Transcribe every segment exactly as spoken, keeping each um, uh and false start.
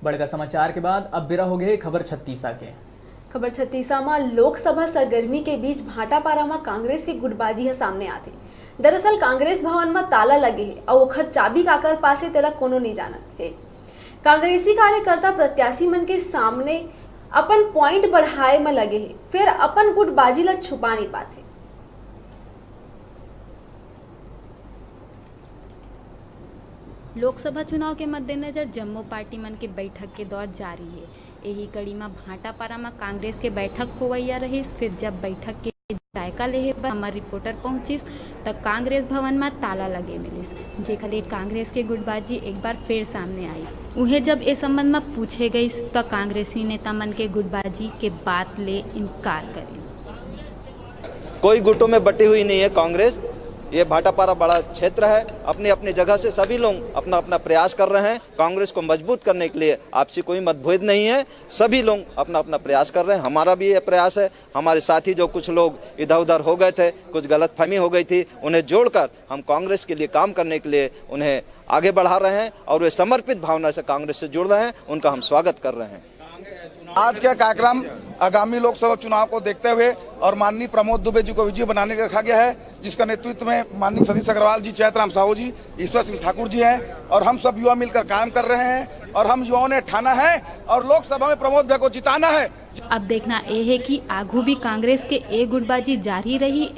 बड़का समाचार के बाद अब बेरा हो गए खबर छत्तीसा के। खबर छत्तीसा म लोकसभा सरगर्मी के बीच भाटापारा म कांग्रेस के गुटबाजी ह सामने आथे। दरअसल कांग्रेस भवन म ताला लगे हे अउ ओखर चाबी काकर पास हे तेला कोनो नइ जानत हे। कांग्रेसी कार्यकर्ता प्रत्याशी मन के सामने अपन पॉइंट बढ़ाए म लगे हे, फेर अपन गुटबाजी ल छुपा नइ पाथे। लोकसभा चुनाव के मद्देनजर जम्मो पार्टी मन के बैठक के दौर जारी हे। एही कड़ी म भाटापारा म कांग्रेस के बैठक होवइया रहिस। फिर जब बैठक के जायका लेहे बर हमर रिपोर्टर पहुंचिस, त कांग्रेस भवन म ताला लगे मिलिस, जेखर ले कांग्रेस के गुटबाजी एक बार फेर सामने आइस। उहें, जब ए संबंध म पूछे गइस, त कांग्रेसी नेता मन के गुटबाजी के बात ले इनकार करिन। कोई गुटों में बटी हुई नहीं है कांग्रेस। ये भाटापारा बड़ा क्षेत्र है, अपनी अपनी जगह से सभी लोग अपना अपना प्रयास कर रहे हैं। कांग्रेस को मजबूत करने के लिए आपसी कोई मतभेद नहीं है, सभी लोग अपना अपना प्रयास कर रहे हैं। हमारा भी ये प्रयास है, हमारे साथी जो कुछ लोग इधर उधर हो गए थे, कुछ गलतफहमी हो गई थी, उन्हें जोड़कर हम कांग्रेस के लिए काम करने के लिए उन्हें आगे बढ़ा रहे हैं और वे समर्पित भावना से कांग्रेस से जुड़ रहे हैं, उनका हम स्वागत कर रहे हैं। आज का कार्यक्रम आगामी लोकसभा चुनाव को देखते हुए और माननीय प्रमोद दुबे जी को विजयी बनाने के रखा गया है, जिसका नेतृत्व में माननीय सतीश अग्रवाल जी, चैतराम साहू जी, ईश्वर सिंह ठाकुर जी हैं और हम सब युवा मिलकर काम कर रहे हैं और हम युवाओं ने ठाना है और लोकसभा में प्रमोद भैया को जिताना है। अब देखना ए हे कि आघू भी कांग्रेस के ए गुटबाजी जारी रही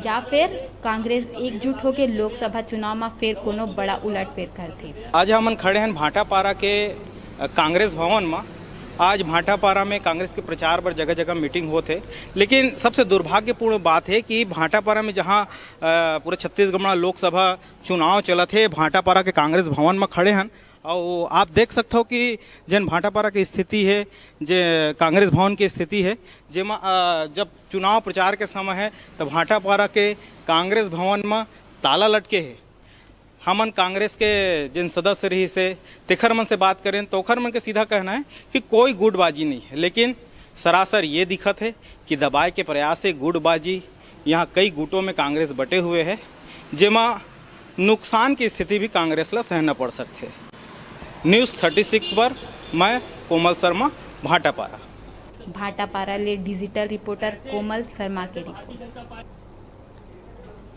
या फिर कांग्रेस एकजुट होके लोकसभा चुनाव म फेर कोनो बड़ा उलटफेर करथे। आज हमन खड़े हन भाटापारा के, अ, कांग्रेस भवन म। आज भाटापारा में कांग्रेस के प्रचार बर जगह-जगह मीटिंग होत हे, लेकिन सबसे दुर्भाग्यपूर्ण बात हे कि भाटापारा में जहां, अ, पूरा छत्तीसगढ़ म लोकसभा चुनाव चलत हे, भाटापारा के कांग्रेस भवन म खड़े हन। अउ आप देख सकथव कि जेन भाटापारा के स्थिति हे, जे कांग्रेस भवन के स्थिति हे, जेमा, अ, जब चुनाव प्रचार के समय हे, त भाटापारा के कांग्रेस भवन म ताला लटके हे। हमन कांग्रेस के जेन सदस्य रहिस हे, तेखर मन से बात करेन, त ओखर मन के सीधा कहना हे कि कोई गुटबाजी नहीं हे, लेकिन सरासर ये दिखत हे कि दबाए के प्रयास हे, गुटबाजी। यहाँ कई गुटों में कांग्रेस बटे हुए हे, जेमा नुकसान की स्थिति भी कांग्रेस ला सहना पड़ सकथे। न्यूज़ थर्टी सिक्स बर मैं कोमल शर्मा, भाटापारा। भाटापारा ले डिजिटल रिपोर्टर कोमल शर्मा के रिपोर्ट।